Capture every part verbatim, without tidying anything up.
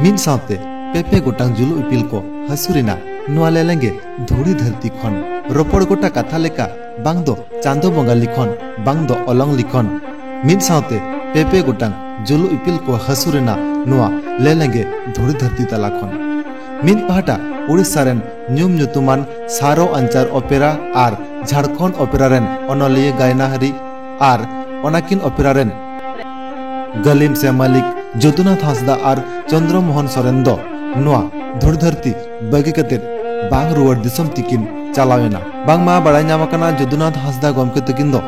ᱢᱤᱫ ᱥᱟᱶᱛᱮ ᱯᱮ ᱯᱮ ᱜᱚᱴᱟᱝ ᱡᱩᱞᱩᱜ ᱤᱯᱤᱞ ᱠᱚ ᱦᱟᱹᱥᱩᱨ ᱮᱱᱟ ᱱᱚᱣᱟ ᱞᱮᱞᱮᱝᱜᱮ ᱫᱷᱩᱲᱤ ᱫᱷᱟᱹᱨᱛᱤ ᱠᱷᱚᱱ᱾ ᱨᱚᱯᱚᱲ ᱜᱚᱴᱟ ᱠᱟᱛᱷᱟ ᱞᱮᱠᱟ, ᱵᱟᱝ ᱫᱚ ᱪᱟᱸᱫᱚ ᱵᱚᱸᱜᱟ ᱞᱤᱠᱷᱚᱱ, ᱵᱟᱝ ᱫᱚ ᱚᱞᱚᱝ ᱞᱤᱠᱷᱚᱱ᱾ ᱢᱤᱫ ᱥᱟᱶᱛᱮ ᱯᱮ ᱯᱮ ᱜᱚᱴᱟᱝ ᱡᱩᱞᱩᱜ ᱤᱯᱤᱞ ᱠᱚ ᱦᱟᱹᱥᱩᱨ ᱮᱱᱟ ᱱᱚᱣᱟ ᱞᱮᱞᱮᱝᱜᱮ ᱫᱷᱩᱲᱤ ᱫᱷᱟᱹᱨᱛᱤ ᱛᱟᱞᱟ ᱠᱷᱚᱱ᱾ ᱢᱤᱫ ᱯᱟᱦᱴᱟ ᱩᱲᱤᱥᱥᱟ ᱨᱮᱱ ᱧᱩᱢ ᱧᱩᱛᱩᱢᱟᱱ ᱥᱟᱨᱚ ᱟᱧᱪᱟᱨ ᱚᱯᱮᱨᱟ ᱟᱨ ᱡᱷᱟᱲᱠᱷᱚᱸᱰ ᱚᱯᱮᱨᱟ ᱨᱮᱱ ᱚᱱᱚᱞᱤᱭᱟᱹ ᱜᱟᱭᱱᱟᱦᱟᱨᱤ ᱟᱨ ᱚᱱᱟᱠᱤᱱ ᱚᱯᱮᱨᱟ ᱨᱮᱱ ᱜᱟᱹᱞᱤᱢ ᱥᱮ ᱢᱟᱹᱞᱤᱠ ᱡᱚᱫᱩᱱᱟᱛᱷ ᱦᱟᱸᱥᱫᱟ ᱟᱨ ᱪᱚᱱᱫᱨᱚ ᱢᱳᱦᱚᱱ ᱥᱚᱨᱮᱱ ᱫᱚ ᱱᱚᱣᱟ ᱫᱷᱩᱲᱤ ᱫᱷᱟᱹᱨᱛᱤ ᱵᱟᱹᱜᱤ ᱠᱟᱛᱮ ᱵᱟᱝ ᱨᱩᱣᱟᱹᱲ ᱫᱤᱥᱚᱢ ᱛᱤᱠᱤᱱ ᱪᱟᱞᱟᱣ ᱮᱱᱟ᱾ ᱵᱟᱝᱢᱟ ᱵᱟᱲᱟᱭ ᱧᱟᱢ ᱟᱠᱟᱱᱟ, ᱡᱚᱫᱩᱱᱟᱛᱷ ᱦᱟᱸᱥᱫᱟ ᱜᱚᱢᱠᱮ ᱛᱟᱹᱠᱤᱱ ᱫᱚ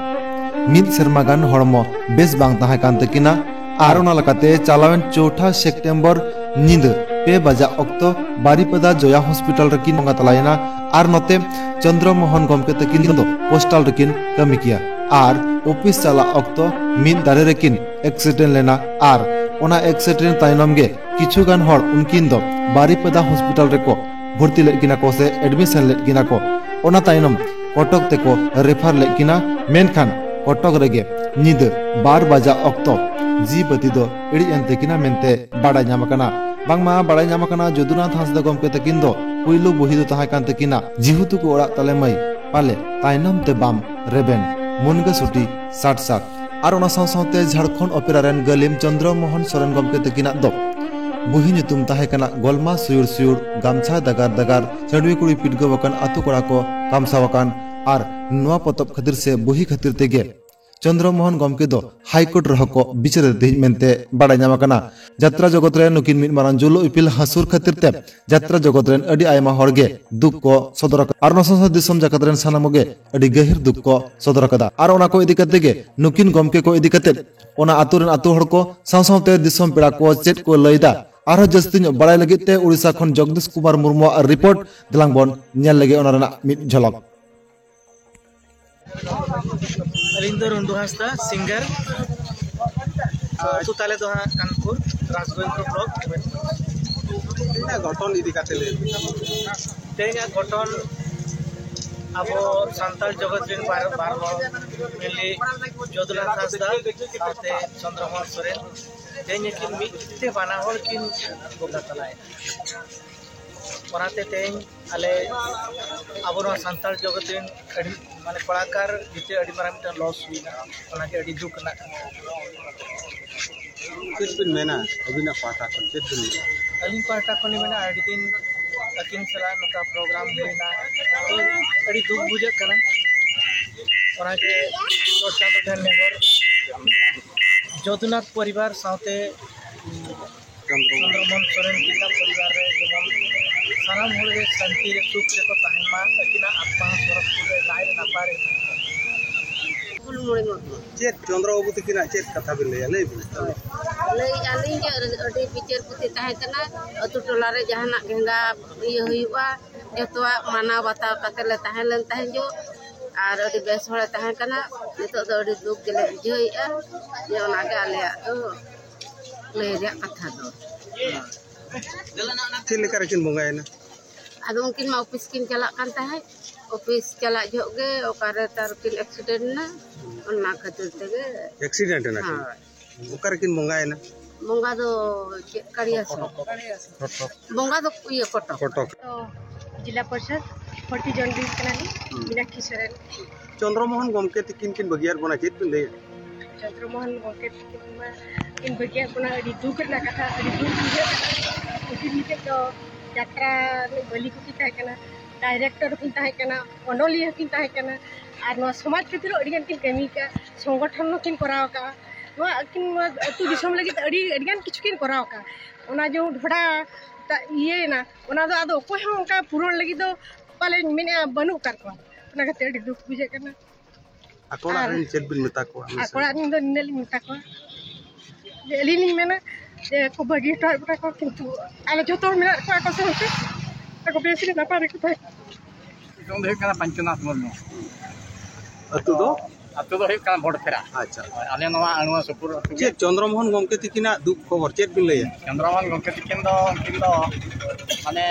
ᱢᱤᱫ ᱥᱮᱨᱢᱟ ᱜᱟᱱ ᱦᱚᱲᱢᱚ ᱵᱮᱥ ᱵᱟᱝ ᱛᱟᱦᱮᱸ ᱠᱟᱱ ᱛᱟᱹᱠᱤᱱᱟ ᱟᱨ ᱚᱱᱟ ᱞᱮᱠᱟᱛᱮ ᱪᱟᱞᱟᱣᱮᱱ ᱪᱳᱣᱴᱷᱟ ᱥᱮᱯᱴᱮᱢᱵᱚᱨ ᱧᱤᱫᱟᱹ ᱯᱮ ᱵᱟᱡᱟᱜ ᱚᱠᱛᱚ ᱵᱟᱨᱤᱯᱟᱫᱟ ᱡᱚᱭᱟ ᱦᱚᱥᱯᱤᱴᱟᱞ ᱨᱮᱠᱤᱱ ᱵᱚᱸᱜᱟ ᱛᱟᱞᱟᱭᱮᱱᱟ᱾ ᱟᱨ ᱱᱚᱛᱮ ᱪᱚᱱᱫᱨᱚ ᱢᱳᱦᱚᱱ ᱜᱚᱢᱠᱮ ᱛᱟᱹᱠᱤᱱ ᱫᱚ ᱯᱳᱥᱴᱟᱞ ᱨᱮᱠᱤᱱ ᱠᱟᱹᱢᱤ ᱠᱮᱭᱟ ᱟᱨ ᱚᱯᱷᱤᱥ ᱪᱟᱞᱟᱜ ᱚᱠᱛᱚ ᱢᱤᱫ ᱫᱟᱨᱮ ᱨᱮᱠᱤᱱ ᱮᱠᱥᱤᱰᱮᱱᱴ ᱞᱮᱱᱟ ᱟᱨ ᱚᱱᱟ ᱮᱠᱥᱤᱰᱮᱱᱴ ᱛᱟᱭᱱᱚᱢ ᱜᱮ ᱠᱤᱪᱷᱩ ᱜᱟᱱ ᱦᱚᱲ ᱩᱱᱠᱤᱱ ᱫᱚ ᱵᱟᱨᱤᱯᱟᱫᱟ ᱦᱚᱥᱯᱤᱴᱟᱞ ᱨᱮᱠᱚ ᱵᱷᱚᱨᱛᱤ ᱞᱮᱫ ᱠᱤᱱᱟ ᱠᱚ ᱥᱮ ᱮᱰᱢᱤᱥᱚᱱ ᱞᱮᱫ ᱠᱤᱱᱟ ᱠᱚ᱾ ᱚᱱᱟ ᱛᱟᱭᱱᱚᱢ ᱠᱚᱴᱚᱠ ᱛᱮᱠᱚ ᱨᱮᱯᱷᱟᱨ ᱞᱮᱫ ᱠᱤᱱᱟ, ᱢᱮᱱᱠᱷᱟᱱ ᱠᱚᱴᱚᱠ ᱨᱮᱜᱮ ᱧᱤᱫᱟᱹ ᱵᱟᱨ ᱵᱟᱡᱟᱜ ᱚᱠᱛᱚ ᱡᱤᱣᱤ ᱵᱟᱹᱛᱤ ᱫᱚ ᱤᱲᱤᱡ ᱮᱱ ᱛᱟᱹᱠᱤᱱᱟ ᱢᱮᱱᱛᱮ ᱵᱟᱲᱟᱭ ᱧᱟᱢ ᱟᱠᱟᱱᱟ᱾ ᱵᱟᱝᱢᱟ ᱵᱟᱲᱟᱭ ᱧᱟᱢ ᱟᱠᱟᱱᱟ, ᱡᱚᱫᱩᱱᱟᱛᱷ ᱦᱟᱸᱥᱫᱟ ᱜᱚᱢᱠᱮ ᱛᱟᱹᱠᱤᱱ ᱫᱚ ᱯᱩᱭᱞᱩ ᱵᱩᱦᱤ ᱫᱚ ᱛᱟᱦᱮᱸ ᱠᱟᱱ ᱛᱟᱹᱠᱤᱱᱟ ᱡᱤᱦᱩ ᱛᱩᱠᱩ ᱚᱲᱟᱜ ᱛᱟᱞᱮ ᱢᱟᱹᱭ, ᱯᱟᱞᱮ ᱛᱟᱭᱱᱚᱢ ᱛᱮ ᱵᱟᱢ ᱨᱮᱵᱮᱱ, ᱢᱩᱱᱜᱟᱹ ᱥᱩᱴᱤ ᱥᱟᱴ ᱥᱟᱴ᱾ ᱟᱨ ᱚᱱᱟ ᱥᱟᱶ ᱥᱟᱶᱛᱮ ᱡᱷᱟᱲᱠᱷᱚᱸᱰ ᱚᱯᱮᱨᱟ ᱨᱮᱱ ᱜᱟᱹᱞᱤᱢ ᱪᱚᱱᱫᱨᱚ ᱢᱳᱦᱚᱱ ᱥᱚᱨᱮᱱ ᱜᱚᱢᱠᱮ ᱛᱟᱹᱠᱤᱱᱟᱜ ᱫᱚ ᱵᱩᱦᱤ ᱧᱩᱛᱩᱢ ᱛᱟᱦᱮᱸ ᱠᱟᱱᱟ ᱜᱚᱞᱢᱟ ᱥᱩᱭᱩᱲ ᱥᱩᱭᱩᱲ, ᱜᱟᱢᱪᱷᱟ ᱫᱟᱜᱟᱨ ᱫᱟᱜᱟᱨ, ᱪᱷᱟᱹᱰᱣᱤ ᱠᱩᱲᱤ ᱯᱤᱰᱜᱟᱹᱣ ᱟᱠᱟᱱ ᱟᱛᱳ ᱠᱚᱲᱟ ᱠᱚ ᱠᱟᱢᱥᱟᱣ ᱟᱠᱟᱱ᱾ ᱟᱨ ᱱᱚᱣᱟ ᱯᱚᱛᱚᱵ ᱠᱷᱟᱹᱛᱤᱨ ᱥᱮ ᱵᱩᱦᱤ ᱠᱷᱟᱹᱛᱤᱨ ᱛᱮᱜᱮ ᱪᱚᱱᱫᱨᱚ ᱢᱳᱦᱚᱱ ᱜᱚᱢᱠᱮ ᱫᱚ ᱦᱟᱭᱠᱳᱨᱴ ᱨᱮᱦᱚᱸ ᱠᱚ ᱵᱤᱪᱟᱹᱨ ᱮᱫ ᱛᱟᱦᱮᱸᱫ ᱢᱮᱱᱛᱮ ᱵᱟᱲᱟᱭ ᱧᱟᱢ ᱟᱠᱟᱱᱟ᱾ ᱡᱟᱛᱨᱟ ᱡᱚᱜᱚᱛ ᱨᱮ ᱱᱩᱠᱤᱱ ᱢᱤᱫ ᱢᱟᱨᱟᱝ ᱡᱩᱞᱩᱜ ᱤᱯᱤᱞ ᱦᱟᱹᱥᱩᱨ ᱠᱷᱟᱹᱛᱤᱨ ᱛᱮ ᱡᱟᱛᱨᱟ ᱡᱚᱜᱚᱛ ᱨᱮᱱ ᱟᱹᱰᱤ ᱟᱭᱢᱟ ᱦᱚᱲ ᱜᱮ ᱫᱩᱠ ᱠᱚ ᱥᱚᱫᱚᱨ ᱟᱠᱟᱫᱟ᱾ ᱟᱨ ᱚᱱᱟ ᱥᱟᱶ ᱥᱟᱶ ᱫᱤᱥᱚᱢ ᱡᱟᱠᱟᱛ ᱨᱮᱱ ᱥᱟᱱᱟᱢ ᱠᱚᱜᱮ ᱟᱹᱰᱤ ᱜᱟᱹᱦᱤᱨ ᱫᱩᱠ ᱠᱚ ᱥᱚᱫᱚᱨ ᱟᱠᱟᱫᱟ᱾ ᱟᱨ ᱚᱱᱟ ᱠᱚ ᱤᱫᱤ ᱠᱟᱛᱮ ᱜᱮ ᱱᱩᱠᱤᱱ ᱜᱚᱢᱠᱮ ᱠᱚ ᱤᱫᱤ ᱠᱟᱛᱮ ᱚᱱᱟ ᱟᱛᱳ ᱨᱮᱱ ᱟᱛᱳ ᱦᱚᱲ ᱠᱚ ᱥᱟᱶ ᱥᱟᱶᱛᱮ ᱫᱤᱥᱚᱢ ᱯᱮᱲᱟ ᱠᱚ ᱪᱮᱫ ᱠᱚ ᱞᱟᱹᱭ ᱮᱫᱟ, ᱟᱨᱦᱚᱸ ᱡᱟᱹᱥᱛᱤ ᱧᱚᱜ ᱵᱟᱲᱟᱭ ᱞᱟᱹᱜᱤᱫ ᱛᱮ ᱩᱲᱤᱥᱥᱟ ᱠᱷᱚᱱ ᱡᱚᱜᱽᱫᱤᱥ ᱠᱩᱢᱟᱨ ᱢᱩᱨᱢᱩᱣᱟᱜ ᱨᱤᱯᱳᱨᱴ ᱫᱮᱞᱟᱝ ᱵᱚᱱ ᱧᱮᱞ ᱞᱮᱜᱮ ᱚᱱᱟ ᱨᱮᱱᱟᱜ ᱢᱤᱫ ᱡᱷᱚᱞᱚᱠ᱾ ᱟᱹᱞᱤᱧ ᱫᱚ ᱨᱩᱱᱰᱩ ᱦᱟᱸᱥᱫᱟ, ᱥᱤᱝᱜᱟᱨ᱾ ᱟᱹᱛᱩ ᱛᱟᱞᱮ ᱫᱚ ᱦᱟᱸᱜ ᱠᱟᱱᱯᱩᱨ, ᱨᱟᱡᱽᱜᱳᱵᱤᱱᱫᱯᱩᱨ ᱵᱞᱚᱠ᱾ ᱜᱷᱚᱴᱚᱱ ᱤᱫᱤ ᱠᱟᱛᱮ ᱞᱟᱹᱭ ᱵᱤᱱ᱾ ᱛᱮᱦᱮᱧᱟᱜ ᱜᱷᱚᱴᱚᱱ ᱟᱵᱚ ᱥᱟᱱᱛᱟᱲ ᱡᱚᱜᱚᱛ ᱨᱮᱱ ᱵᱟᱨ, ᱵᱟᱨ ᱦᱚᱲ, mainly ᱡᱚᱫᱩᱱᱟᱛᱷ ᱦᱟᱸᱥᱫᱟ ᱥᱟᱶᱛᱮ ᱪᱚᱱᱫᱨᱚᱢᱳᱦᱚᱱ ᱥᱚᱨᱮᱱ, ᱛᱮᱦᱮᱧ ᱟᱹᱠᱤᱱ ᱢᱤᱫ ᱛᱮ ᱵᱟᱱᱟ ᱦᱚᱲ ᱠᱤᱱ ᱵᱚᱸᱜᱟ ᱛᱟᱞᱟᱭᱮᱱᱟ᱾ ᱚᱱᱟᱛᱮ ᱛᱮᱦᱮᱧ ᱟᱞᱮ ᱟᱵᱚ ᱱᱚᱣᱟ ᱥᱟᱱᱛᱟᱲ ᱡᱚᱜᱚᱛ ᱨᱮᱱ ᱟᱹᱰᱤ, ᱢᱟᱱᱮ, ᱠᱚᱞᱟᱠᱟᱨ ᱵᱷᱤᱛᱨᱤ ᱟᱹᱰᱤ ᱢᱟᱨᱟᱝ ᱢᱤᱫᱴᱟᱝ loss ᱦᱩᱭᱱᱟ, ᱚᱱᱟᱜᱮ ᱟᱹᱰᱤ ᱫᱩᱠ ᱨᱮᱱᱟᱜ ᱠᱟᱛᱷᱟ᱾ ᱪᱮᱫ ᱵᱤᱱ ᱢᱮᱱᱟ ᱟᱹᱵᱤᱱᱟᱜ ᱯᱟᱦᱴᱟ ᱠᱷᱚᱱ, ᱪᱮᱫ ᱵᱤᱱ ᱢᱮᱱᱟ? ᱟᱹᱞᱤᱧ ᱯᱟᱦᱴᱟ ᱠᱷᱚᱱ ᱞᱤᱧ ᱢᱮᱱᱟ, ᱟᱹᱰᱤ ᱫᱤᱱ ᱟᱹᱠᱤᱱ ᱥᱟᱞᱟᱜ ᱱᱚᱝᱠᱟ program ᱦᱩᱭᱱᱟ, ᱛᱚ ᱟᱹᱰᱤ ᱫᱩᱠ ᱵᱩᱡᱷᱟᱹᱜ ᱠᱟᱱᱟ᱾ ᱚᱱᱟᱜᱮ ᱪᱚᱴ ᱪᱟᱸᱫᱚ ᱴᱷᱮᱱ ᱱᱮᱦᱚᱨ, ᱡᱚᱫᱩᱱᱟᱛᱷ ᱯᱚᱨᱤᱵᱟᱨ ᱥᱟᱶᱛᱮ ᱪᱚᱱᱫᱨᱚᱢᱳᱦᱚᱱ ᱥᱚᱨᱮᱱ ᱛᱟᱹᱠᱤᱱᱟᱜ ᱯᱚᱨᱤᱵᱟᱨ ᱨᱮ ᱡᱮᱢᱚᱱ ᱥᱟᱱᱟᱢ ᱦᱚᱲ ᱜᱮ ᱥᱟᱱᱛᱤ ᱨᱮ, ᱥᱩᱠ ᱨᱮᱠᱚ ᱛᱟᱦᱮᱱ ᱢᱟ, ᱟᱹᱠᱤᱱᱟᱜ ᱟᱛᱢᱟ ᱦᱚᱸ ᱥᱚᱨᱚᱜᱽᱯᱩᱨ ᱨᱮ ᱱᱟᱭ ᱨᱮ ᱱᱟᱯᱟᱭ ᱨᱮ᱾ ᱪᱮᱫ ᱪᱚᱱᱫᱨᱚ ᱵᱟᱹᱵᱩ ᱛᱟᱹᱠᱤᱱᱟᱜ ᱪᱮᱫ ᱠᱟᱛᱷᱟ ᱵᱤᱱ ᱞᱟᱹᱭᱟ? ᱞᱟᱹᱭ ᱵᱤᱱ᱾ ᱞᱟᱹᱭᱮᱫᱼᱟ ᱞᱤᱧ ᱡᱮ ᱟᱹᱰᱤ ᱵᱤᱪᱟᱹᱨᱯᱚᱛᱤ ᱛᱟᱦᱮᱸ ᱠᱟᱱᱟ, ᱟᱹᱛᱩ ᱴᱚᱞᱟ ᱨᱮ ᱡᱟᱦᱟᱱᱟᱜ ᱜᱮᱸᱜᱟ ᱤᱭᱟᱹ ᱦᱩᱭᱩᱜᱼᱟ, ᱡᱚᱛᱚᱣᱟᱜ ᱢᱟᱱᱟᱣ ᱵᱟᱛᱟᱣ ᱠᱟᱛᱮ ᱞᱮ ᱛᱟᱦᱮᱸ ᱞᱮᱱ ᱛᱟᱦᱮᱸ ᱡᱚᱜ, ᱟᱨ ᱟᱹᱰᱤ ᱵᱮᱥ ᱦᱚᱲᱮ ᱛᱟᱦᱮᱸ ᱠᱟᱱᱟ᱾ ᱱᱤᱛᱚᱜ ᱫᱚ ᱟᱹᱰᱤ ᱫᱩᱠ ᱜᱮᱞᱮ ᱵᱩᱡᱷᱟᱹᱣᱮᱫᱼᱟ, ᱡᱮ ᱚᱱᱟᱜᱮ ᱟᱞᱮᱭᱟᱜ ᱫᱚ ᱞᱟᱹᱭ ᱨᱮᱭᱟᱜ ᱠᱟᱛᱷᱟ ᱫᱚ᱾ ᱪᱮᱫ ᱞᱮᱠᱟ ᱨᱮᱠᱤᱱ ᱵᱚᱸᱜᱟᱭᱮᱱᱟ? ᱟᱫᱚ ᱩᱱᱠᱤᱱ ᱢᱟ ᱚᱯᱷᱤᱥ ᱠᱤᱱ ᱪᱟᱞᱟᱜ ᱠᱟᱱ ᱛᱟᱦᱮᱸᱫ, ᱚᱯᱷᱤᱥ ᱪᱟᱞᱟᱜ ᱡᱚᱦᱚᱜ ᱜᱮ ᱚᱠᱟᱨᱮ ᱛᱟᱨ ᱠᱤᱱ ᱮᱠᱥᱤᱰᱮᱱᱴ ᱮᱱᱟ, ᱚᱱᱟ ᱠᱷᱟᱹᱛᱤᱨ ᱛᱮᱜᱮ᱾ ᱮᱠᱥᱤᱰᱮᱱᱴ ᱮᱱᱟ ᱠᱤᱱ? ᱦᱳᱭ᱾ ᱚᱠᱟ ᱨᱮᱠᱤᱱ ᱵᱚᱸᱜᱟᱭᱮᱱᱟ? ᱵᱚᱸᱜᱟ ᱫᱚ ᱪᱮᱫ ᱠᱟᱲᱤᱭᱟᱥᱚᱨ? ᱵᱚᱸᱜᱟ ᱫᱚ ᱤᱭᱟᱹ ᱠᱚᱴᱚᱠ᱾ ᱠᱚᱴᱚᱠ᱾ ᱛᱚ ᱡᱤᱞᱟ ᱯᱚᱨᱤᱥᱚᱫ ᱯᱷᱳᱨᱴᱤ ᱡᱚᱱ ᱨᱤᱱ ᱠᱟᱱᱟᱞᱤᱧ, ᱢᱤᱱᱟᱠᱷᱤ ᱥᱚᱨᱮᱱ᱾ ᱪᱚᱱᱫᱨᱚ ᱢᱳᱦᱚᱱ ᱜᱚᱢᱠᱮ ᱛᱤᱠᱤᱱ ᱠᱤᱱ ᱵᱟᱹᱜᱤᱭᱟᱫ ᱵᱚᱱᱟ, ᱪᱮᱫ ᱵᱤᱱ ᱞᱟᱹᱭᱟ? ᱪᱚᱱᱫᱨᱚ ᱢᱳᱦᱚᱱ ᱜᱚᱢᱠᱮ ᱛᱤᱠᱤᱱ ᱢᱟ ᱠᱤᱱ ᱵᱟᱹᱜᱤᱭᱟᱫ ᱵᱚᱱᱟ, ᱟᱹᱰᱤ ᱫᱩᱠ ᱨᱮᱱᱟᱜ ᱠᱟᱛᱷᱟ, ᱟᱹᱰᱤ ᱫᱩᱠ ᱵᱩᱡᱷᱟᱹᱜ ᱠᱟᱱᱟ᱾ ᱩᱱᱠᱤᱱ ᱢᱤᱫᱴᱮᱡ ᱫᱚ ᱡᱟᱛᱨᱟ ᱨᱤᱱᱤᱡ ᱢᱟᱹᱞᱤᱠ ᱦᱚᱸᱠᱤᱱ ᱛᱟᱦᱮᱸ ᱠᱟᱱᱟ, ᱰᱟᱭᱨᱮᱠᱴᱚᱨ ᱦᱚᱸᱠᱤᱱ ᱛᱟᱦᱮᱸ ᱠᱟᱱᱟ, ᱚᱱᱚᱞᱤᱭᱟᱹ ᱦᱚᱸᱠᱤᱱ ᱛᱟᱦᱮᱸ ᱠᱟᱱᱟ, ᱟᱨ ᱱᱚᱣᱟ ᱥᱚᱢᱟᱡᱽ ᱠᱷᱟᱹᱛᱤᱨ ᱦᱚᱸ ᱟᱹᱰᱤ ᱜᱟᱱ ᱠᱤᱱ ᱠᱟᱹᱢᱤ ᱠᱟᱜᱼᱟ, ᱥᱚᱝᱜᱚᱴᱷᱚᱱ ᱦᱚᱸᱠᱤᱱ ᱠᱚᱨᱟᱣ ᱠᱟᱜᱼᱟ᱾ ᱱᱚᱣᱟ ᱟᱹᱠᱤᱱ ᱱᱚᱣᱟ ᱟᱹᱛᱩ ᱫᱤᱥᱚᱢ ᱞᱟᱹᱜᱤᱫ ᱟᱹᱰᱤ, ᱟᱹᱰᱤ ᱜᱟᱱ ᱠᱤᱪᱷᱩ ᱠᱤᱱ ᱠᱚᱨᱟᱣ ᱠᱟᱜᱼᱟ᱾ ᱚᱱᱟ ᱡᱮᱢᱚᱱ ᱰᱷᱚᱰᱟ ᱛᱟ-, ᱤᱭᱟᱹᱭᱮᱱᱟ, ᱚᱱᱟ ᱫᱚ ᱟᱫᱚ ᱚᱠᱚᱭ ᱦᱚᱸ ᱚᱱᱠᱟ ᱯᱩᱨᱚᱱ ᱞᱟᱹᱜᱤᱫ ᱫᱚ ᱯᱟᱞᱮᱧ ᱢᱮᱱᱮᱫᱼᱟ ᱵᱟᱹᱱᱩᱜ ᱟᱠᱟᱫ ᱠᱚᱣᱟ᱾ ᱚᱱᱟ ᱠᱷᱟᱹᱛᱤᱨ ᱟᱹᱰᱤ ᱫᱩᱠ ᱵᱩᱡᱷᱟᱹᱜ ᱠᱟᱱᱟ᱾ ᱟᱠᱚ ᱚᱲᱟᱜ ᱟᱨ ᱨᱮᱱ ᱪᱮᱫ ᱵᱤᱱ ᱢᱮᱛᱟ ᱠᱚᱣᱟ? ᱟᱠᱚ ᱚᱲᱟᱜ ᱨᱮᱱ ᱫᱚ ᱱᱤᱱᱟᱹᱜ ᱞᱤᱧ ᱢᱮᱛᱟ ᱠᱚᱣᱟ ᱡᱮ ᱟᱹᱞᱤᱧ ᱞᱤᱧ ᱢᱮᱱᱟ ᱡᱮ ᱠᱚ ᱵᱟᱹᱜᱤ ᱦᱚᱴᱚ ᱟᱫ ᱵᱚᱱᱟ ᱠᱚ, ᱠᱤᱱᱛᱩ ᱟᱞᱮ ᱡᱚᱛᱚ ᱦᱚᱲ ᱢᱮᱱᱟᱜ ᱠᱚᱣᱟ ᱟᱠᱚ ᱥᱟᱶᱛᱮ, ᱟᱠᱚ ᱵᱮᱥ ᱨᱮ ᱱᱟᱯᱟᱭ ᱨᱮᱠᱚ ᱛᱟᱦᱮᱸ᱾ ᱧᱩᱛᱩᱢ ᱫᱚ ᱦᱩᱭᱩᱜ ᱠᱟᱱᱟ ᱯᱟᱧᱪᱚᱱᱟᱛᱷ ᱢᱩᱨᱢᱩ᱾ ᱟᱹᱛᱩ ᱫᱚ? ᱟᱹᱛᱩ ᱫᱚ ᱦᱩᱭᱩᱜ ᱠᱟᱱᱟ ᱵᱚᱰᱯᱷᱮᱨᱟ᱾ ᱟᱪᱪᱷᱟ᱾ ᱟᱞᱮ ᱱᱚᱣᱟ ᱟᱹᱲᱩᱣᱟᱹ ᱥᱩᱯᱩᱨ ᱟᱹᱛᱩ ᱜᱮ᱾ ᱪᱮᱫ ᱪᱚᱱᱫᱨᱚ ᱢᱳᱦᱚᱱ ᱜᱚᱢᱠᱮ ᱛᱤᱠᱤᱱᱟᱜ ᱫᱩᱠ ᱠᱷᱚᱵᱚᱨ ᱪᱮᱫ ᱵᱤᱱ ᱞᱟᱹᱭᱟ? ᱪᱚᱱᱫᱨᱚ ᱢᱳᱦᱚᱱ ᱜᱚᱢᱠᱮ ᱛᱤᱠᱤᱱ ᱫᱚ, ᱩᱱᱠᱤᱱ ᱫᱚ ᱢᱟᱱᱮ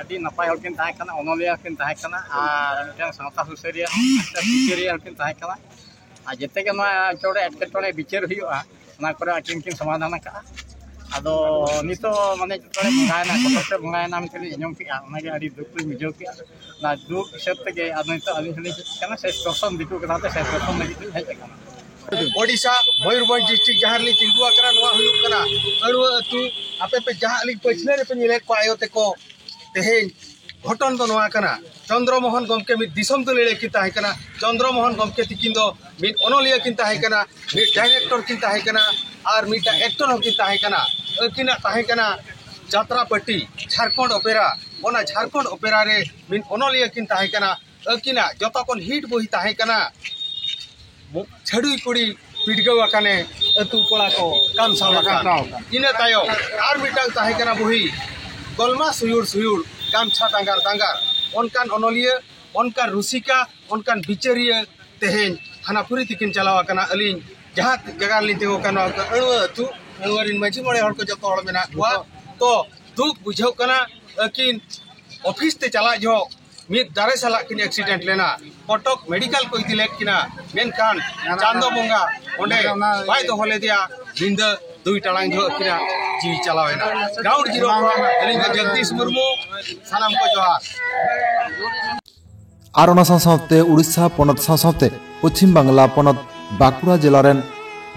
ᱟᱹᱰᱤ ᱱᱟᱯᱟᱭ ᱦᱚᱲ ᱠᱤᱱ ᱛᱟᱦᱮᱸ ᱠᱟᱱᱟ, ᱚᱱᱚᱞᱤᱭᱟᱹ ᱦᱚᱸ ᱠᱤᱱ ᱛᱟᱦᱮᱸ ᱠᱟᱱᱟ, ᱟᱨ ᱢᱤᱫᱴᱟᱝ ᱥᱟᱶᱛᱟ ᱥᱩᱥᱟᱹᱨᱤᱭᱟᱹ, ᱢᱤᱫᱴᱟᱝ ᱥᱩᱥᱟᱹᱨᱤᱭᱟᱹ ᱦᱚᱸ ᱠᱤᱱ ᱛᱟᱦᱮᱸ ᱠᱟᱱᱟ᱾ ᱟᱨ ᱡᱮᱛᱮ ᱜᱮ ᱱᱚᱣᱟ ᱚᱧᱪᱚᱞ ᱨᱮ ᱮᱴᱠᱮᱴᱚᱬᱮ ᱵᱤᱪᱟᱹᱨ ᱦᱩᱭᱩᱜᱼᱟ, ᱚᱱᱟ ᱠᱚᱨᱮ ᱟᱹᱠᱤᱱ ᱠᱤᱱ ᱥᱚᱢᱟᱫᱷᱟᱱ ᱟᱠᱟᱫᱼᱟ᱾ ᱟᱫᱚ ᱱᱤᱛᱚᱜ ᱢᱟᱱᱮ ᱪᱮᱛᱟᱱ ᱨᱮ ᱵᱚᱸᱜᱟᱭᱮᱱᱟ, ᱠᱚᱴᱚᱠ ᱛᱮ ᱵᱚᱸᱜᱟᱭᱮᱱᱟ ᱢᱮᱱᱛᱮ ᱞᱤᱧ ᱟᱸᱡᱚᱢ ᱠᱮᱜᱼᱟ, ᱚᱱᱟᱜᱮ ᱟᱹᱰᱤ ᱫᱩᱠ ᱞᱤᱧ ᱵᱩᱡᱷᱟᱹᱣ ᱠᱮᱜᱼᱟ᱾ ᱚᱱᱟ ᱫᱩᱠ ᱦᱤᱥᱟᱹᱵ ᱛᱮᱜᱮ ᱟᱫᱚ ᱱᱤᱛᱚᱜ ᱟᱹᱞᱤᱧ ᱦᱚᱸᱞᱤᱧ ᱦᱮᱡ ᱟᱠᱟᱱᱟ, ᱥᱮᱥ ᱫᱚᱨᱥᱚᱱ ᱫᱤᱠᱩ ᱠᱟᱛᱷᱟ ᱛᱮ ᱥᱮᱥ ᱫᱚᱨᱥᱚᱱ ᱞᱟᱹᱜᱤᱫ ᱞᱤᱧ ᱦᱮᱡ ᱟᱠᱟᱱᱟ᱾ ᱳᱰᱤᱥᱟ, ᱢᱚᱭᱩᱨᱵᱷᱚᱸᱡᱽ ᱰᱤᱥᱴᱨᱤᱠᱴ ᱡᱟᱦᱟᱸ ᱨᱮᱞᱤᱧ ᱛᱤᱸᱜᱩ ᱟᱠᱟᱱᱟ, ᱱᱚᱣᱟ ᱦᱩᱭᱩᱜ ᱠᱟᱱᱟ ᱟᱹᱲᱩᱣᱟᱹ ᱟᱹᱛᱩ᱾ ᱟᱯᱮ ᱯᱮ ᱡᱟᱦᱟᱸ ᱟᱹᱞᱤᱧ ᱯᱟᱹᱪᱷᱞᱟᱹ ᱨᱮᱯᱮ ᱧᱮᱞᱮᱫ ᱠᱚᱣᱟ ᱟᱭᱳ ᱛᱮᱠᱚ, ᱛᱮᱦᱮᱧ ᱜᱷᱚᱴᱚᱱ ᱫᱚ ᱱᱚᱣᱟ ᱠᱟᱱᱟ, ᱪᱚᱱᱫᱨᱚ ᱢᱳᱦᱚᱱ ᱜᱚᱢᱠᱮ ᱢᱤᱫ ᱫᱤᱥᱚᱢ ᱫᱩᱞᱟᱹᱲᱤᱭᱟᱹ ᱠᱤᱱ ᱛᱟᱦᱮᱸ ᱠᱟᱱᱟ᱾ ᱪᱚᱱᱫᱨᱚ ᱢᱳᱦᱚᱱ ᱜᱚᱢᱠᱮ ᱛᱤᱠᱤᱱ ᱫᱚ ᱢᱤᱫ ᱚᱱᱚᱞᱤᱭᱟᱹ ᱠᱤᱱ ᱛᱟᱦᱮᱸ ᱠᱟᱱᱟ, ᱢᱤᱫ ᱰᱟᱭᱨᱮᱠᱴᱚᱨ ᱠᱤᱱ ᱛᱟᱦᱮᱸ ᱠᱟᱱᱟ, ᱟᱨ ᱢᱤᱫᱴᱟᱝ ᱮᱠᱴᱚᱨ ᱦᱚᱸ ᱠᱤᱱ ᱛᱟᱦᱮᱸ ᱠᱟᱱᱟ᱾ ᱟᱹᱠᱤᱱᱟᱜ ᱛᱟᱦᱮᱸ ᱠᱟᱱᱟ ᱡᱟᱛᱨᱟ ᱯᱟᱹᱴᱤ, ᱡᱷᱟᱲᱠᱷᱚᱸᱰ ᱚᱯᱮᱨᱟ᱾ ᱚᱱᱟ ᱡᱷᱟᱲᱠᱷᱚᱸᱰ ᱚᱯᱮᱨᱟ ᱨᱮ ᱢᱤᱫ ᱚᱱᱚᱞᱤᱭᱟᱹ ᱠᱤᱱ ᱛᱟᱦᱮᱸ ᱠᱟᱱᱟ᱾ ᱟᱹᱠᱤᱱᱟᱜ ᱡᱚᱛᱚ ᱠᱷᱚᱱ ᱦᱤᱴ ᱵᱳᱭ ᱛᱟᱦᱮᱸ ᱠᱟᱱᱟ ᱪᱷᱟᱹᱰᱩᱭ ᱠᱩᱲᱤ ᱯᱤᱰᱜᱟᱹᱣ ᱟᱠᱟᱱᱮ, ᱟᱹᱛᱩ ᱠᱚᱲᱟ ᱠᱚ ᱠᱟᱢᱥᱟᱣ ᱟᱠᱟᱱ᱾ ᱠᱟᱢᱥᱟᱣ ᱟᱠᱟᱱ᱾ ᱤᱱᱟᱹ ᱛᱟᱭᱚᱢ ᱟᱨ ᱢᱤᱫᱴᱟᱝ ᱛᱟᱦᱮᱸ ᱠᱟᱱᱟ ᱵᱩᱦᱤ ᱜᱚᱞᱢᱟ ᱥᱩᱭᱩᱲ ᱥᱩᱭᱩᱲ, ᱜᱟᱢᱪᱷᱟ ᱫᱟᱸᱜᱟᱨ ᱫᱟᱸᱜᱟᱨ᱾ ᱚᱱᱠᱟᱱ ᱚᱱᱚᱞᱤᱭᱟᱹ, ᱚᱱᱠᱟᱱ ᱨᱩᱥᱤᱠᱟ, ᱚᱱᱠᱟᱱ ᱵᱤᱪᱟᱹᱨᱤᱭᱟᱹ ᱛᱮᱦᱮᱧ ᱦᱟᱱᱟ ᱯᱩᱨᱤ ᱛᱤᱠᱤᱱ ᱪᱟᱞᱟᱣ ᱟᱠᱟᱱᱟ᱾ ᱟᱹᱞᱤᱧ ᱡᱟᱦᱟᱸ ᱡᱟᱭᱜᱟ ᱨᱮᱞᱤᱧ ᱛᱤᱸᱜᱩ ᱟᱠᱟᱱᱟ, ᱟᱹᱲᱩᱣᱟᱹ ᱟᱹᱛᱩ, ᱟᱹᱲᱩᱣᱟᱹ ᱨᱮᱱ ᱢᱟᱹᱡᱷᱤ ᱢᱚᱬᱮ ᱦᱚᱲ ᱠᱚ ᱡᱚᱛᱚ ᱦᱚᱲ ᱢᱮᱱᱟᱜ ᱠᱚᱣᱟ᱾ ᱛᱚ ᱫᱩᱠ ᱵᱩᱡᱷᱟᱹᱜ ᱠᱟᱱᱟ, ᱟᱹᱠᱤᱱ ᱚᱯᱷᱤᱥ ᱛᱮ ᱪᱟᱞᱟᱜ ᱡᱚᱦᱚᱜ ᱢᱤᱫ ᱫᱟᱨᱮ ᱥᱟᱞᱟᱜ ᱠᱤᱱ ᱮᱠᱥᱤᱰᱮᱱᱴ ᱞᱮᱱᱟ᱾ ᱠᱚᱴᱚᱠ ᱢᱮᱰᱤᱠᱟᱞ ᱠᱚ ᱤᱫᱤ ᱞᱮᱫ ᱠᱤᱱᱟ, ᱢᱮᱱᱠᱷᱟᱱ ᱪᱟᱸᱫᱚ ᱵᱚᱸᱜᱟ ᱚᱸᱰᱮ ᱵᱟᱭ ᱫᱚᱦᱚ ᱞᱮᱫᱮᱭᱟ᱾ ᱧᱤᱫᱟᱹ ᱫᱩᱭ ᱴᱟᱲᱟᱝ ᱡᱚᱦᱚᱜ ᱟᱹᱠᱤᱱᱟᱜ ᱡᱤᱣᱤ ᱪᱟᱞᱟᱣ ᱮᱱᱟ᱾ ᱜᱨᱟᱣᱩᱱᱰ ᱡᱤᱨᱳ ᱠᱷᱚᱱ ᱟᱹᱞᱤᱧ ᱫᱚ ᱡᱚᱜᱽᱫᱤᱥ ᱢᱩᱨᱢᱩ, ᱥᱟᱱᱟᱢ ᱠᱚ ᱡᱚᱦᱟᱨ᱾ ᱟᱨ ᱚᱱᱟ ᱥᱟᱶ ᱥᱟᱶᱛᱮ ᱩᱲᱤᱥᱥᱟ ᱯᱚᱱᱚᱛ ᱥᱟᱶ ᱥᱟᱶᱛᱮ ᱯᱚᱪᱷᱤᱢ ᱵᱟᱝᱞᱟ ᱯᱚᱱᱚᱛ ᱵᱟᱸᱠᱩᱲᱟ ᱡᱮᱞᱟ ᱨᱮᱱ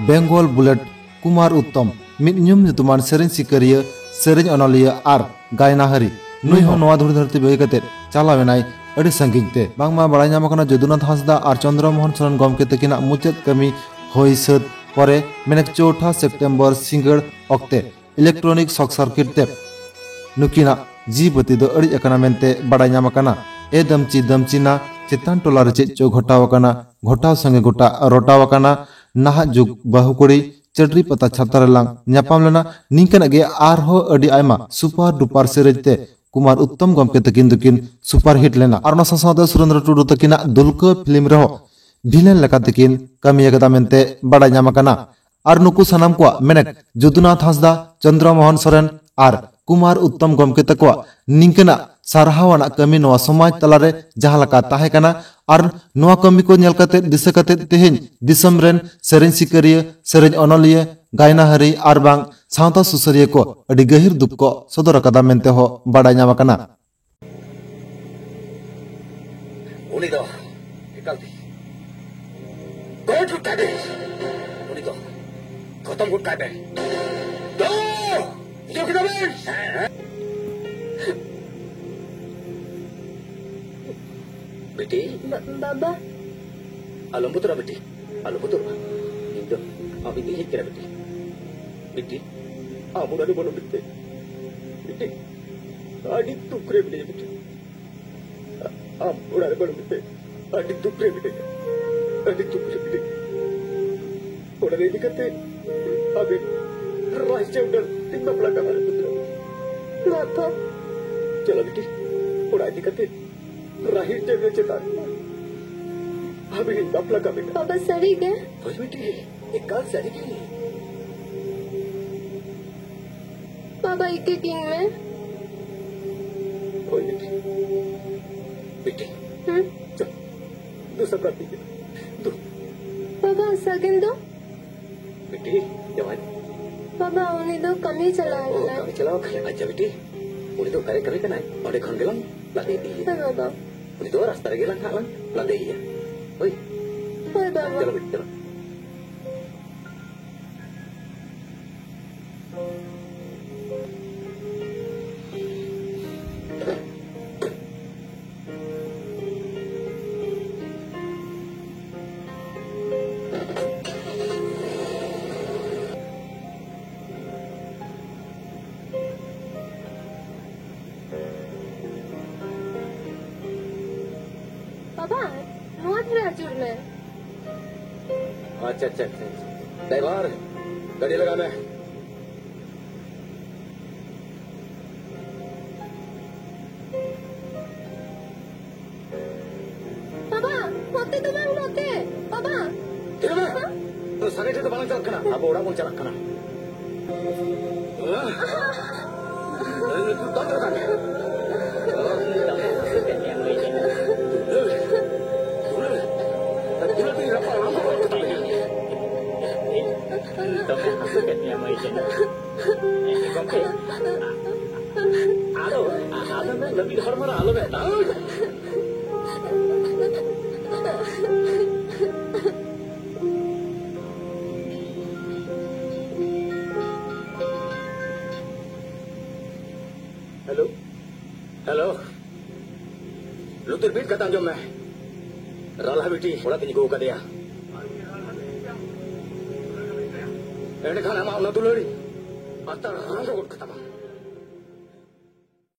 ᱵᱮᱝᱜᱚᱞ ᱵᱩᱞᱮᱴ ᱠᱩᱢᱟᱨ ᱩᱛᱛᱚᱢ ᱢᱤᱫ ᱧᱩᱢ ᱧᱩᱛᱩᱢᱟᱱ ᱥᱮᱨᱮᱧ ᱥᱤᱠᱟᱹᱨᱤᱭᱟᱹ, ᱥᱮᱨᱮᱧ ᱚᱱᱚᱞᱤᱭᱟᱹ ᱟᱨ ᱜᱟᱭᱱᱟᱦᱟᱹᱨᱤ᱾ ᱱᱩᱭ ᱦᱚᱸ ᱱᱚᱣᱟ ᱫᱷᱩᱲᱤ ᱫᱷᱟᱹᱨᱛᱤ ᱵᱟᱹᱜᱤ ᱠᱟᱛᱮ ᱪᱟᱞᱟᱣ ᱮᱱᱟᱭ ᱟᱹᱰᱤ ᱥᱟᱺᱜᱤᱧ ᱛᱮ᱾ ᱵᱟᱝᱢᱟ ᱵᱟᱲᱟᱭ ᱧᱟᱢ ᱟᱠᱟᱱᱟ ᱡᱚᱫᱩᱱᱟᱛᱷ ᱦᱟᱸᱥᱫᱟ ᱟᱨ ᱪᱚᱱᱫᱨᱚ ᱢᱳᱦᱚᱱ ᱥᱚᱨᱮᱱ ᱜᱚᱢᱠᱮ ᱛᱟᱹᱠᱤᱱᱟᱜ ᱢᱩᱪᱟᱹᱫ ᱠᱟᱹᱢᱤ ᱦᱩᱭ ᱥᱟᱹᱛ ᱯᱚᱨᱮ ᱢᱮᱱᱮᱠ ᱪᱳᱣᱴᱷᱟ ᱥᱮᱯᱴᱮᱢᱵᱚᱨ ᱥᱤᱸᱜᱟᱹᱲ ᱚᱠᱛᱮ ᱤᱞᱮᱠᱴᱨᱚᱱᱤᱠ ᱥᱚᱨᱴ ᱥᱟᱨᱠᱤᱴ ᱛᱮ ᱱᱩᱠᱤᱱᱟᱜ ᱡᱤᱣᱤ ᱵᱟᱹᱛᱤ ᱫᱚ ᱟᱹᱲᱤᱡ ᱟᱠᱟᱱᱟ ᱢᱮᱱᱛᱮ ᱵᱟᱲᱟᱭ ᱧᱟᱢ ᱟᱠᱟᱱᱟ᱾ ᱮ ᱫᱟᱢᱪᱤ ᱫᱟᱢᱪᱤᱱᱟ ᱪᱮᱛᱟᱱ ᱴᱚᱞᱟ ᱨᱮ ᱪᱮᱫ ᱪᱚ ᱜᱷᱚᱴᱟᱣ ᱟᱠᱟᱱᱟ, ᱜᱷᱚᱴᱟᱣ ᱥᱟᱸᱜᱮ ᱜᱚᱴᱟ ᱨᱚᱴᱟᱣ ᱟᱠᱟᱱᱟ᱾ ᱱᱟᱦᱟᱜ ᱡᱩᱜᱽ ᱵᱟᱹᱦᱩ ᱠᱩᱲᱤ ᱪᱟᱹᱰᱨᱤ ᱯᱟᱛᱟ ᱪᱷᱟᱛᱟ ᱨᱮᱞᱟᱝ ᱧᱟᱯᱟᱢ ᱞᱮᱱᱟ᱾ ᱱᱤᱝᱠᱟᱱᱟᱜ ᱜᱮ ᱟᱨᱦᱚᱸ ᱟᱹᱰᱤ ᱟᱭᱢᱟ ᱥᱩᱯᱟᱨ ᱰᱩᱯᱟᱨ ᱥᱮᱨᱮᱧ ᱛᱮ ᱠᱩᱢᱟᱨ ᱩᱛᱛᱚᱢ ᱜᱚᱢᱠᱮ ᱛᱟᱹᱠᱤᱱ ᱫᱚᱠᱤᱱ ᱥᱩᱯᱟᱨ ᱦᱤᱴ ᱞᱮᱱᱟ᱾ ᱟᱨ ᱚᱱᱟ ᱥᱟᱶ ᱥᱟᱶᱛᱮ ᱥᱩᱨᱮᱱᱫᱨᱚ ᱴᱩᱰᱩ ᱛᱟᱹᱠᱤᱱᱟᱜ ᱫᱩᱞᱠᱟᱹ ᱯᱷᱤᱞᱢ ᱨᱮᱦᱚᱸ ᱵᱷᱤᱞᱮᱱ ᱞᱮᱠᱟᱛᱮᱠᱤᱱ ᱠᱟᱹᱢᱤ ᱟᱠᱟᱫᱟ ᱢᱮᱱᱛᱮ ᱵᱟᱰᱟᱭ ᱧᱟᱢ ᱟᱠᱟᱱᱟ᱾ ᱟᱨ ᱱᱩᱠᱩ ᱥᱟᱱᱟᱢ ᱠᱚᱣᱟᱜ ᱢᱮᱱᱮᱫ ᱡᱚᱫᱩᱱᱟᱛᱷ ᱦᱟᱸᱥᱫᱟ, ᱪᱚᱱᱫᱨᱚ ᱢᱳᱦᱚᱱ ᱥᱚᱨᱮᱱ ᱟᱨ ᱠᱩᱢᱟᱨ ᱩᱛᱛᱚᱢ ᱜᱚᱢᱠᱮ ᱛᱟᱠᱚᱣᱟᱜ ᱱᱤᱝᱠᱟᱹᱱᱟᱜ ᱥᱟᱨᱦᱟᱣ ᱟᱱᱟᱜ ᱠᱟᱹᱢᱤ ᱱᱚᱣᱟ ᱥᱚᱢᱟᱡᱽ ᱛᱟᱞᱟᱨᱮ ᱡᱟᱦᱟᱸ ᱞᱮᱠᱟ ᱛᱟᱦᱮᱸ ᱠᱟᱱᱟ ᱟᱨ ᱱᱚᱣᱟ ᱠᱟᱹᱢᱤ ᱠᱚ ᱧᱮᱞ ᱠᱟᱛᱮ, ᱫᱤᱥᱟᱹ ᱠᱟᱛᱮ ᱛᱮᱦᱮᱧ ᱫᱤᱥᱚᱢ ᱨᱮᱱ ᱥᱮᱨᱮᱧ ᱥᱤᱠᱟᱹᱨᱤᱭᱟᱹ, ᱥᱮᱨᱮᱧ ᱚᱱᱚᱞᱤᱭᱟᱹ, ᱜᱟᱭᱱᱟᱦᱟᱹᱨᱤ ᱟᱨ ᱵᱟᱝ ᱥᱟᱶᱛᱟ ᱥᱩᱥᱟᱹᱨᱤᱭᱟᱹ ᱠᱚ ᱟᱹᱰᱤ ᱜᱟᱹᱦᱤᱨ ᱫᱩᱠ ᱠᱚ ᱥᱚᱫᱚᱨ ᱟᱠᱟᱫᱟ ᱢᱮᱱᱛᱮ ᱦᱚᱸ ᱵᱟᱰᱟᱭ ᱧᱟᱢ ᱟᱠᱟᱱᱟ᱾ ᱩᱱᱤ ᱫᱚ ᱮᱠᱟᱞ ᱛᱮ ᱜᱚᱡ ᱜᱚᱫ ᱠᱟᱭ ᱢᱮ᱾ ᱩᱱᱤ ᱫᱚ ᱠᱷᱚᱛᱚᱢ ᱜᱚᱫ ᱠᱟᱭ ᱢᱮ᱾ ᱫᱚ! ᱵᱩᱡᱷᱟᱹᱣ ᱠᱮᱫᱟ ᱵᱮᱱ? ᱵᱤᱴᱤ᱾ ᱵᱟ-, ᱵᱟᱵᱟ᱾ ᱟᱞᱚᱢ ᱵᱚᱛᱚᱨᱟ ᱵᱤᱴᱤ, ᱟᱞᱚᱢ ᱵᱚᱛᱚᱨᱚᱜᱼᱟ᱾ ᱤᱧ ᱫᱚ ᱟᱢ ᱤᱫᱤᱧ ᱦᱮᱡ ᱠᱟᱱᱟ ᱵᱤᱴᱤ᱾ ᱵᱤᱴᱤ, ᱟᱢ ᱚᱲᱟᱜ ᱨᱮ ᱵᱚᱞᱚ ᱵᱤᱴᱤ᱾ ᱵᱤᱴᱤ, ᱟᱹᱰᱤ ᱫᱩᱠ ᱨᱮ ᱢᱤᱱᱟᱹᱧᱟ ᱵᱤᱴᱤ᱾ ᱟᱢ ᱚᱲᱟᱜ ᱨᱮ ᱵᱟᱹᱱᱩᱜ ᱢᱮᱛᱮ ᱟᱹᱰᱤ ᱫᱩᱠ ᱨᱮ ᱢᱤᱱᱟᱹᱧᱟ᱾ ᱟᱹᱰᱤ ᱫᱩᱠ ᱨᱮ ᱢᱤᱱᱟᱹᱧᱟ᱾ ᱚᱲᱟᱜ ᱨᱮ ᱤᱫᱤ ᱠᱟᱛᱮ ᱟᱵᱮᱱ ᱨᱟᱡᱽ ᱪᱟᱣᱰᱟᱞ ᱛᱤᱧ ᱵᱟᱯᱞᱟ ᱠᱟᱱᱟ᱾ ᱢᱟᱛᱚ᱾ ᱪᱚᱞᱚ ᱵᱤᱴᱤ, ᱚᱲᱟᱜ ᱤᱫᱤ ᱠᱟᱛᱮ ᱨᱟᱦᱤᱨ ᱪᱟᱣᱰᱟᱞ ᱪᱮᱛᱟᱱ ᱟᱵᱮᱱ ᱤᱧ ᱵᱟᱯᱞᱟ ᱠᱟᱵᱮᱱᱟ᱾ ᱵᱟᱵᱟ, ᱥᱟᱹᱨᱤ ᱜᱮ? ᱦᱳᱭ ᱵᱤᱴᱤ, ᱮᱠᱟᱞ ᱥᱟᱹᱨᱤ ᱜᱮ᱾ ᱵᱟᱵᱟ, ᱤᱠᱟᱹ ᱠᱤᱧ ᱢᱮ᱾ ᱦᱳᱭ, ᱵᱤᱴᱤ᱾ ᱵᱤᱴᱤ᱾ ᱦᱩᱸ? ᱪᱚ, ᱫᱩ ᱥᱟᱯᱲᱟᱣ ᱛᱤᱧ ᱢᱮ᱾ ᱫᱩ᱾ ᱵᱟᱵᱟ, ᱥᱟᱜᱮᱱ ᱫᱚ? ᱵᱤᱴᱤ, ᱡᱟᱶᱟᱭ᱾ ᱵᱟᱵᱟ, ᱩᱱᱤ ᱫᱚ ᱠᱟᱹᱢᱤ ᱪᱟᱞᱟᱣ ᱚ, ᱟᱠᱟᱱᱟᱭ᱾ ᱠᱟᱹᱢᱤ ᱪᱟᱞᱟᱣ ᱟᱠᱟᱱᱟᱭ᱾ ᱟᱪᱪᱷᱟ, ᱵᱤᱴᱤ᱾ ᱩᱱᱤ ᱫᱚ ᱚᱠᱟᱨᱮ ᱠᱟᱹᱢᱤ ᱠᱟᱱᱟᱭ? ᱚᱸᱰᱮ ᱠᱷᱚᱱ ᱜᱮᱞᱟᱝ ᱞᱟᱫᱮ ᱤᱫᱤᱭᱮᱭᱟ᱾ ᱦᱮᱸ, ᱵᱟᱵᱟ᱾ ᱩᱱᱤ ᱫᱚ ᱨᱟᱥᱛᱟ ᱨᱮᱜᱮ ᱞᱟᱝ ᱦᱟᱸᱜ ᱞᱟᱝ ᱞᱟᱫᱮᱭᱮᱭᱟ᱾ ᱦᱳᱭ᱾ ᱦᱳᱭ, ᱵᱟᱵᱟ᱾ ᱪᱚᱞᱚ, ᱵᱤᱴᱤ, ᱪᱚᱞᱚ᱾ ᱵᱟᱵᱟ, ᱱᱚᱣᱟ ᱫᱷᱟᱨᱮ ᱟᱹᱪᱩᱨ ᱢᱮ᱾ ᱟᱪᱪᱷᱟ, ᱟᱪᱪᱷᱟ, ᱟᱪᱪᱷᱟ᱾ ᱰᱨᱟᱭᱵᱷᱟᱨ, ᱜᱟᱹᱰᱤ ᱞᱟᱜᱟᱣ ᱢᱮ᱾ ᱵᱟᱵᱟ, ᱦᱚᱸ ᱛᱮᱫᱚ ᱵᱟᱝ ᱱᱚᱛᱮ, ᱵᱟᱵᱟ᱾ ᱛᱤᱱᱟᱹᱜ ᱢᱮ? ᱥᱟᱸᱜᱮ ᱴᱷᱮᱱ ᱫᱚ ᱵᱟᱞᱟᱝ ᱪᱟᱞᱟᱜ ᱠᱟᱱᱟ, ᱟᱵᱚ ᱚᱲᱟᱜ ᱵᱚᱱ ᱪᱟᱞᱟᱜ ᱠᱟᱱᱟ᱾ ᱫᱚᱢᱮ ᱦᱟᱹᱥᱩ ᱠᱮᱫ ᱢᱮᱭᱟ ᱢᱟᱹᱭ ᱡᱟᱹᱱᱤᱡ᱾ ᱜᱚᱢᱠᱮ, ᱟᱫᱚ, ᱟᱫᱚ ᱢᱮ ᱞᱟᱹᱵᱤᱫ ᱦᱚᱲᱢᱚ ᱨᱮ ᱟᱞᱚ ᱢᱮ ᱫᱟᱹᱲ᱾ Hello, hello. ᱞᱩᱛᱩᱨ ᱵᱤᱫ ᱠᱟᱛᱮ ᱟᱸᱡᱚᱢ ᱢᱮ᱾ ᱨᱟᱞᱦᱟ ᱵᱤᱴᱤ ᱚᱲᱟᱜ ᱛᱮᱧ ᱟᱹᱜᱩ ᱟᱠᱟᱫᱮᱭᱟ᱾ ᱮᱸᱰᱮᱠᱷᱟᱱ ᱟᱢᱟᱜ ᱚᱱᱟ ᱫᱩᱞᱟᱹᱲ ᱟᱛᱟᱨ ᱨᱟᱸᱜᱟᱣ ᱜᱚᱫ ᱠᱟᱛᱟᱢᱟ᱾